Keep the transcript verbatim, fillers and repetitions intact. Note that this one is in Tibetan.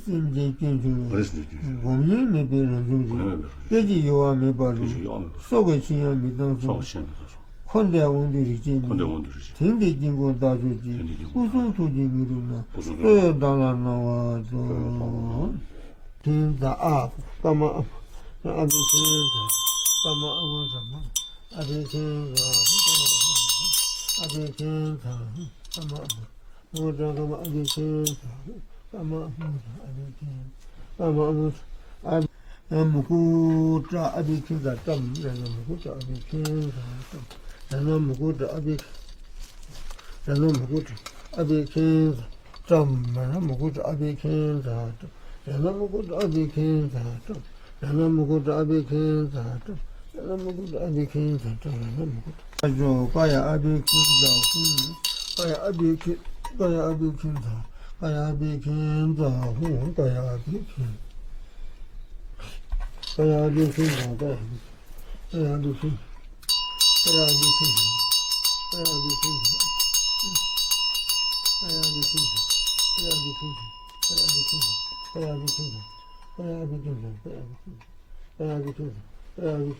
སེམས་ཅན་ཀུན་འཆིང་བའི། སྒོམ་ཉེས་མེད་པའི་རང་བྱུང་རིག། སྐད་ཅིག་གཡོ་བ་མེད་པར་རུང་། སྲོག་གི་ཕྱིར་ཡང་མི་གཏང་གསུངས། འཁོར་འདས་དབང་སྡུད་རིགས་ཅན་ནི། དེང་འདིར་དཀྱིལ་འཁོར་བདག་མཆོག་གི། སྐུ་གསུང་ཐུགས་ཀྱི་དངོས་གྲུབ་རྣམས། གཙོ་བོ་བདག་ལ་གནང་བར་ཤོག། ཁྱིམ་བདག་ཨ། ཀ་མ་ཨ་བྷྱཿ་ཁྱིམ་བདག་ཀ་མ་ཨ་བྷྱཿ་ཁྱིམ་བདག་ཨ་བྷྱཿ་ཁྱིམ་བདག་ཀ་མ་ཨ་བྷྱཿ་ཁྱིམ་བདག་ཀ་མ་ཨ་བྷྱཿ་ཁྱིམ་བདག་ཀ་མ་ཨ་བྷྱཿ་ཁྱིམ་བདག་ཀ་མ་ཨ་བྷྱཿ་ཁྱིམ་བདག་ཀ་མ་ཨ་བྷྱཿ་ཨ། ཡང་མུ་ཀུ་ཏྲ་ཨ་བྷྱཿ་ཁྱིམ་བདག་བཀྲམ། ཡང་ན་མུ་ཀུ་ཏྲ་ཨ་བྷྱཿ་ཁྱིམ་བདག་བཀྲམ། ཡང་ན་མུ་ཀུ་ཏྲ་ཨ་བྷྱཿ་ཡང་ན་མུ་ཀུ་ཏྲ་ཨ་བྷྱཿ་ཁྱིམ་བདག་བཀྲམ། ཡང་ན་མུ་ཀུ་ཏྲ་ཨ་བྷྱཿ་ཁྱིམ་བདག་བཀྲམ། ཡང་ན་མུ་ཀུ་ཏྲ་ཨ་བྷྱཿ་ཁྱིམ་བདག་བཀྲམ། ཡང་ན་མུ་ཀུ་ཏྲ་ཨ་བྷྱཿ་ཁྱིམ་བདག་བཀྲམ། ཡང་ན་མུ་ཀུ་ཏྲ་ཨ་བྷྱཿ་ཁྱིམ་བདག་བཀྲམ། ཡང་ན་མུ་ཀུ་ཏྲ། ཀ་ཡ་ཨ་བྷྱཿ་ཁྱིམ་བདག་ཧཱུྃ། ཀ་ཡ་ཨ་བྷྱཿ་ཁྱིམ། ཀ་ཡ་ཨ་བྷྱཿ་ཁྱིམ་བདག་ཀ་ཡ་ཨ་བྷྱཿ་ཁྱིམ་བདག་ཧཱུྃ། ཀ་ཡ་ཨ་བྷྱཿ་ཁྱིམ། ཀ་ཡ་ཨ་བྷྱཿ་ཁྱིམ་བདག་ཀ་ཡ་ཨ་བྷྱཿ་ཁྱིམ། ཀ་ཡ་ཨ་བྷྱཿ་ཁྱིམ། ཀ་ཡ་ཨ་བྷྱཿ་ཁྱིམ། ཀ་ཡ་ཨ་བྷྱཿ་ཁྱིམ། ཀ་ཡ་ཨ་བྷྱཿ་ཁྱིམ། ཀ་ཡ་ཨ་བྷྱཿ་ཁྱིམ། ཀ་ཡ་ཨ་བྷྱཿ་ཁྱིམ། ཀ་ཡ་ཨ་བྷྱཿ་ཁྱིམ།